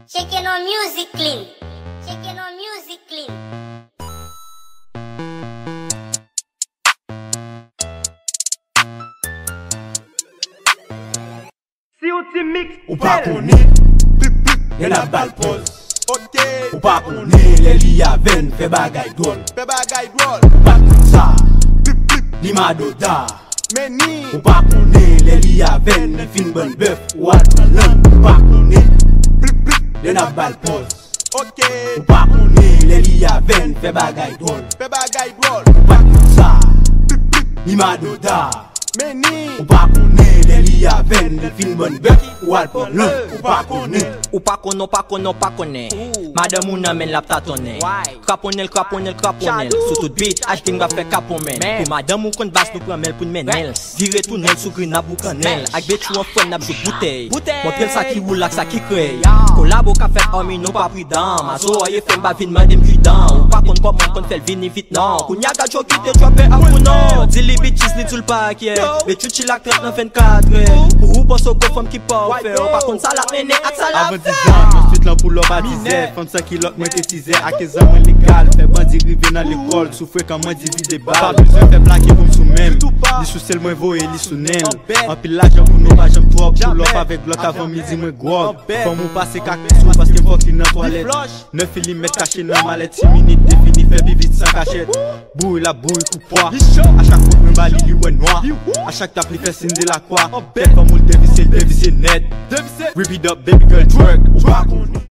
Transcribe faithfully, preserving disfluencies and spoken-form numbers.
Tcheke non music clean. Tcheke non music clean. Si w ti mix, Ou pa konnen, plip plip, nèg la bal pòz. Ok, Ou pa konnen, lè li avè n fè bagay dwòl. fè bagay dwòl. Ou pa konn sa, Plip plip, li madoda. meni. Ou pa konnen, lè li avè n, li fin bann bèf, ou al pran lang. Ou pa konnen, Plip plip, nèg la bal pòz. Ok, Ou pa konnen, lè li avè n fè bagay dwòl. fè bagay dwòl. Ou pa konn sa, li madoda. Meni. Ou pa konnen, lè li avè n, li fin bann bèf, ou al pran lang. Ou pa konnen. Ou pa konnen, ou pa konnen, ou pa konnen. Madanm ou nan men l ap tatonnen. Kraponnen l, kraponnen l, kraponnen l. Sou tout beat, H-Gang va fè kapon men. Pou madanm ou konn baz nou pran men l pou n mennen l. Vire tounen l sou gri n ap boukannen l. Ak bèt ou an fòn n ap jouk boutèy. Montre l sa ki woul ak sa ki krèy. Kolabo ka fèt anmi nou pa pridan. Mazo a ye fè m pa vin mande m kidan. Ou pa konn kòman m konn fè l vini vit non. Kounye a gad yo kite djòpè ap pou non. Di li bitches li di l pa akyè. Bèt ou chill ak trant nan vennkatrè. Pou ou panse w gwo fanm ki pafè. Ou pa konn sa l ap mennen ak sa l ap Avan dizan, nan street lan pou lò pa dizè. Fanm san kilòt mwen te tizè. Ak zanm mwen legal, fè bandi rive nan lekòl. Sou frekan mwen divide bal. Pa bezwen fè plake pou m sou menm. Li sou sèl mwen voye, li sou nen l. Anpil lajan pou nou pa janm twòp. Pou lòp avèk glòk avan midi mwen gwòg. Fanm ou pase kak sou paske m fòk li nan twalèt. Nèf milimèt kache nan malèt, ti minit defini fè pi vit san kachèt. Bouri l ap bouri kou pwa. A chak kout mwen ba li, li wè nwa. A chak tap li fè siy de lakwa. Tèt fanm ou l devise, l devise nèt. Rip it up, baby girl twerk. Ou pa konnen.